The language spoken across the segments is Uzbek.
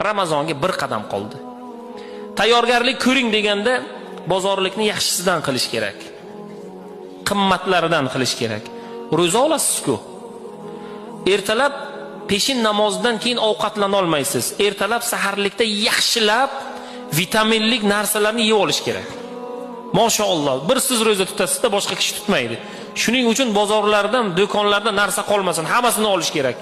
Ramazonga bir qadam qoldi. Tayyorgarlik ko'ring deganda bozorlikni yaxshisidan qilish kerak. Qimmatlaridan qilish kerak. Ro'za olasiz-ku. Ertalab peshin namozidan keyin ovqatlana olmaysiz. Ertalab saharlikda yaxshilab vitaminlik narsalarni yeb olish kerak. Mashalloh, bir siz ro'za tutasizda boshqa kishi tutmaydi. Shuning uchun bozorlardan, do'konlarda narsa qolmasin, hammasini olish kerak.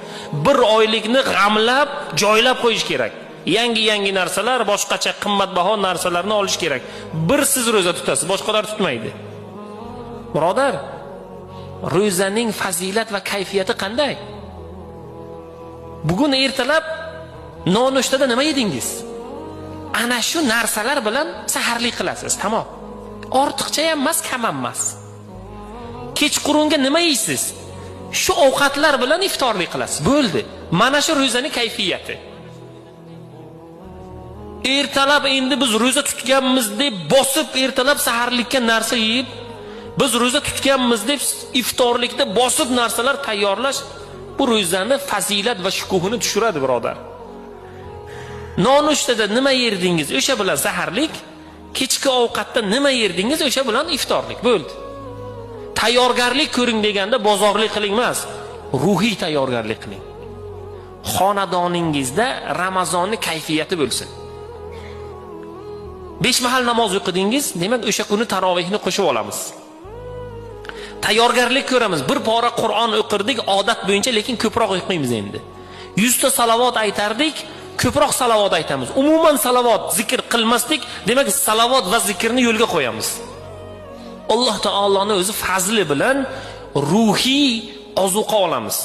Bir oylikni g'amlab, joylab qo'yish kerak. Yangi-yangi narsalar, boshqacha qimmatbaho narsalarni olish kerak. Bir siz ro'za tutasiz, boshqalar tutmaydi. Birodar, ro'zaning fazilat va kayfiyati qanday? Bugun ertalab nonushtada nima yedingiz? Ana shu narsalar bilan saharlik qilasiz, tamom. Ortiqcha ham emas, kam ham emas. Kechqurunga nima yeysiz? Shu ovqatlar bilan iftorlik qilasiz. Bo'ldi. Mana shu ro'zaning kayfiyati. Ertalab endi biz ro'za tutganmiz deb bosib ertalab saharlikka narsa yeyib, biz ro'za tutganmiz deb iftorlikda bosib narsalar tayyorlash bu ro'zani fazilat va shukuhini tushiradi, birodar. Nonushtada nima yerdingiz, o'sha bilan saharlik, kechki ovqatda nima yerdingiz, o'sha bilan iftorlik. Bo'ldi. Tayyorgarlik ko'ring deganda bozorlik qiling emas, ruhiy tayyorgarlik qiling. Xonadoningizda Ramazonni kayfiyati bo'lsin. 5 mahal namoz o'qidingiz, demak o'sha kuni tarovihni qo'shib olamiz. Tayyorgarlik ko'ramiz. Bir pora Qur'on o'qirdik odat bo'yicha, lekin ko'proq o'qiymiz endi. 100 ta salovat aytardik, ko'proq salovat aytamiz. Umuman salovat, zikr qilmasdik, demak salovat va zikrni yo'lga qo'yamiz. Alloh taoloning o'zi fazli bilan ruhiy ozuqa olamiz.